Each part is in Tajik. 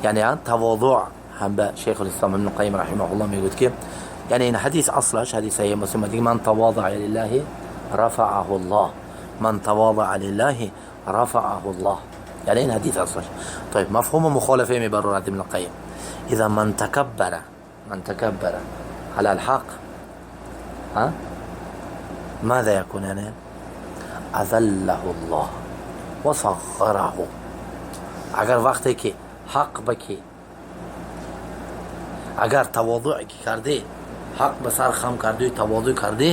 Яъне тавозӯъ ҳам ба Шайхулислом Ибни Қайим раҳимаҳуллоҳ мегӯяд, ки яъне ин ҳадис аслаш ҳадис саҳеҳи Муслим аст, ман тавозаа лиллаҳи рафаъаҳу Аллоҳ, ман тавозаа лиллаҳи рафаъаҳу Аллоҳ. Яъне ин ҳадис аслаш. طيب, мафҳуму мухолифа мебарорад Ибни Қайим: иза ман такаббара, ман такаббара ала алҳақ, ماذا يكون؟ يعني أذله الله وصغره. Агар вақте ки ҳақ ба ки агар тавозӯъ ки кардӣ, ҳақ ба сар хам кардию тавозӯъ кардӣ,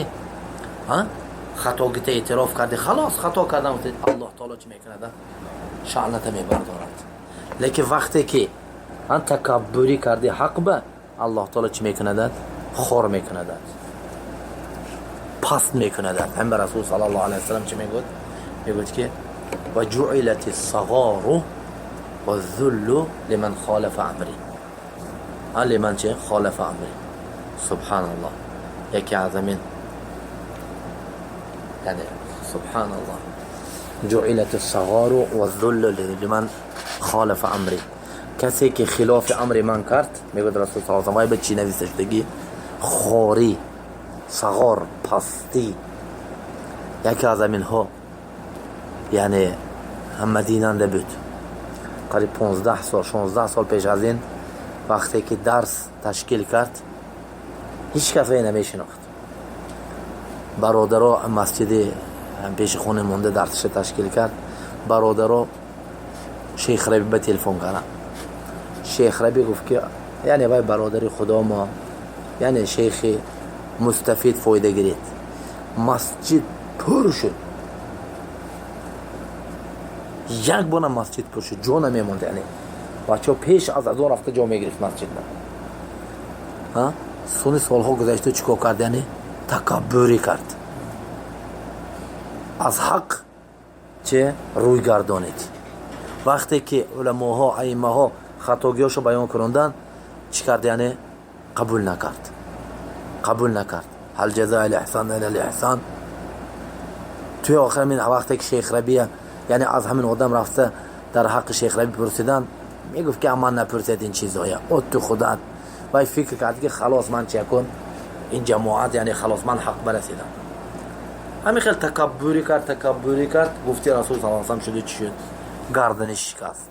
хатогита эътироф кардӣ, халос, хато кардам, Аллоҳ таоло чӣ мекунад? Шаъната мебардорад. Лекин вақте ки такаббурӣ кардӣ ҳақ ба, Аллоҳ таоло чӣ мекунадад? Хор мекунадад, паст мекунадад. Ҳам ба Расул саллаллоҳу алайҳи васаллам чӣ мегӯяд? Мегӯяд, ки ва ҷуилати сағору ва зуллу лиман холафа амри, лиман чи холафа амри. Субҳаналлоҳ, яке аз ҳамин, яъне субҳаналлоҳ, ҷуилат сағору ва зуллу лиман холафа амри. Касе ки хилофи амри ман кард, мегӯяд Расул саллаллоҳу, вай ба чӣ нависта шудагӣ? Хорӣ, сағор, пастӣ. Яке аз ҳаминҳо, яъне Мадинанда буд, қариб 15 сол, 16 сол пеш аз ин, вақте ки дарс ташкил кард, ҳеҷ кас вай намешинохт. Бародаро масҷиди пеши хоне монда дарсаша ташкил кард. Бародаро Шейх Раби ба телефон карданд. Шейх Раби гуфт, ки яъне вай бародари худо мо, яъне шейхи мустафид, фоида гиред. Масҷид пур шуд, як бора масҷид пур шуд, ҷо намемонд. Яъне бачаҳо пеш аз азон рафта ҷо мегирифт масҷидда. Суни солҳо гузашта чӣ кор кард? Яъне такаббурӣ кард, аз ҳақ че рӯй гардонид. Вақте ки уламоҳо, аиммаҳо хатогиҳошо баён кунонданд, чӣ кард? Яъне қабул накард, қабул накард. Ҳал ҷазои лиҳсон илла лиҳсон. Туи охир ҳамин вақте ки Шейх Рабия, яъне аз ҳамин одам рафта дар ҳаққи Шейх Раби пурсидан, мегуфт, ки аман напурсед ин чизоя, о ту худат. Вай фикр кард, ки халос, ман чи якун ин ҷамоат, яъне халос, ман ҳақ барасидам. Ҳамин хел такаббурӣ кард, такаббурӣ кард. Гуфти Расул сал салам шуду чӣ шуд? Гардани шикаст.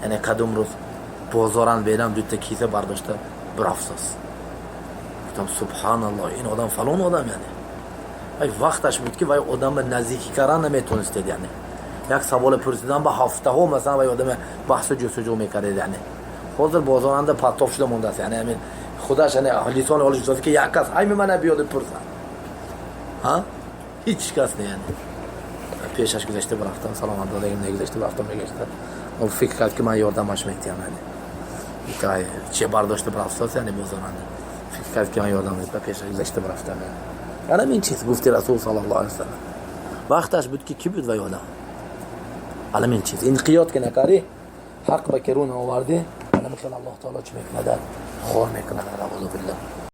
Яъне кадом рӯз бозоран берам, дута киса бардошта бирафсос. Гуфтам: субҳаналлоҳ, ин одам фалон одам. Яъне вай вақташ буд, ки вай одам ба наздикӣ кардан наметонистед. Яъне як саволе пурсидан ба ҳафтаҳо, масалан, вай одаме баҳсу ҷустуҷӯ мекардед. Яъне ҳозир бозоранда партоф шуда мондааст. Яъне ҳамин худаш, яъне лисони ҳолиш гуфтааст, ки як кас ҳайми мана биёду пурсад, ҳеҷ кас не. Яъне пешаш гузашта бирафтам, саломат додагим, негузашта бирафтам, мегашта. Фикр кард, ки ман ёрдамаш метиҳам. Яъне че бардошта бирафтааст, яъне бозоранда фикр кард, ки ман ёрдам метиҳам. Пешаш гузашта бирафтам. Яъне ҳамин чиз гуфти Расул саллаллоҳу алайҳи васаллам. Вақташ буд, ки кӣ буд вай одам? Ҳамин чиз инқиёд ки накардӣ, ҳақ ба ки рӯ наовардӣ, ҳамин хел Аллоҳ таоло чӣ мекунад? Хор мекунад. Наузу биллаҳ.